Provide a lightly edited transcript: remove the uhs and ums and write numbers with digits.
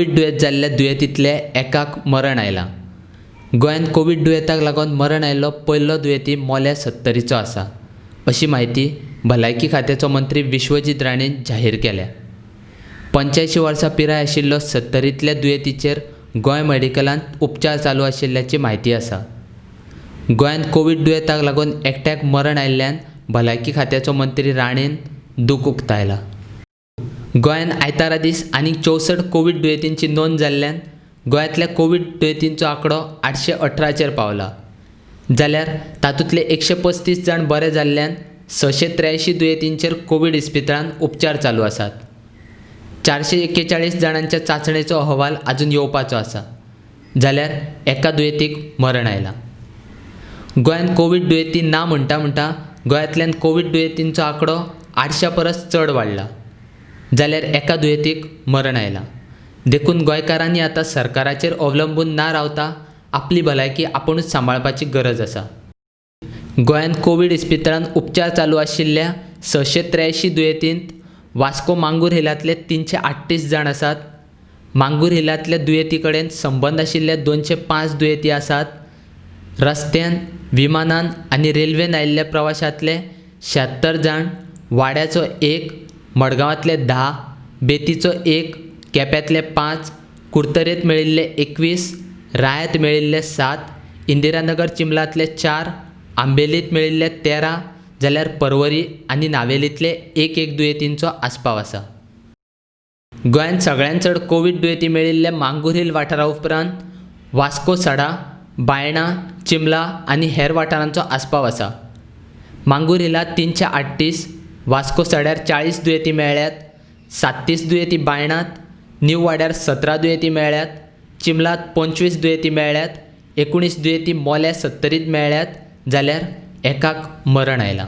Covid दुयेंत जाल्ल्या दुयेंतींतले एकाक मरण आयलां. गोंयांत कोवीड दुयेंताक लागून मरण आयिल्लो पयलो दुयेंती मोल्या सत्तरीचो आसा, अशी म्हायती भलायकी खात्याचो मंत्री विश्वजीत राणेन जाहीर केल्या. 85 वर्सां पिराय आशिल्लो सत्तरींतल्या दुयेंतीचेर गोंय मेडिकलांत उपचार चालू आशिल्ल्याची म्हायती आसा. गोंयांत कोवीड दुयेंताक लागून एकट्याक मरण आयिल्ल्यान भलायकी खात्याचो मंत्री राणेन दूख उक्तायला. गोंयांत आयतारा दीस आनीक 64 कोवीड दुयेंतींची नोंद जाल्ल्यान गोंयांतल्या कोवीड दुयेंतींचो आंकडो 818चेर पावला. जाल्यार तातूंतले 135 जाण बरे जाल्ल्यान 683 दुयेंतींचेर कोवीड इस्पितळांत उपचार चालू आसात. 441 जाणांच्या चांचणेचो अहवाल आजून येवपाचो आसा. जाल्यार एका दुयेंतीक मरण आयलां. गोंयांत कोवीड दुयेंती ना म्हणटा म्हणटा गोंयांतल्यान कोवीड दुयेंतींचो आंकडो 800 परस चड वाडला. जाल्यार एका दुयेंतीक मरण आयलां. देखून गोंयकारांनी आतां सरकाराचेर अवलंबून ना रावता आपली भलायकी आपुणूच सांबाळपाची गरज आसा. गोंयांत कोवीड इस्पितळांत उपचार चालू आशिल्ल्या 683 दुयेंतींत वास्को मांगूर हिलांतले 338 जाण आसात. मांगूर हिलांतल्या दुयेंती कडेन संबंद आशिल्ले 205 दुयेंती आसात. रस्त्यान, विमानान आनी रेल्वेन आयिल्ल्या प्रवाशांतले 76 जाण, वाड्याचो 1, मडगांवांतले 10, बेतीचो 1, केप्यांतले 5, कुडतरेंत मेळिल्ले 21, रायांत मेळिल्ले 7, इंदिरानगर चिंबलांतले 4, आंबेलींत मेळिल्ले 13, जाल्यार परवरी आनी नावेलींतले 1-1 दुयेंतींचो आस्पाव आसा. गोंयांत सगळ्यांत चड कोवीड दुयेंती मेळिल्ले मांगूर हिल वाठारा उपरांत वास्को सडा, बायणा, चिंबला आनी हेर वाठारांचो आस्पाव आसा. मांगूर हिलांत 338, वास्को सड्यार 40 दुयेंती मेळ्ळ्यात, 37 दुयेंती बायणांत, न्यू वाड्यार 17 दुयेंती मेळ्ळ्यात, चिंबलांत 25 दुयेंती मेळ्ळ्यात, 19 दुयेंती मोल्या सत्तरींत मेळ्ळ्यात, जाल्यार एकाक मरण आयलां.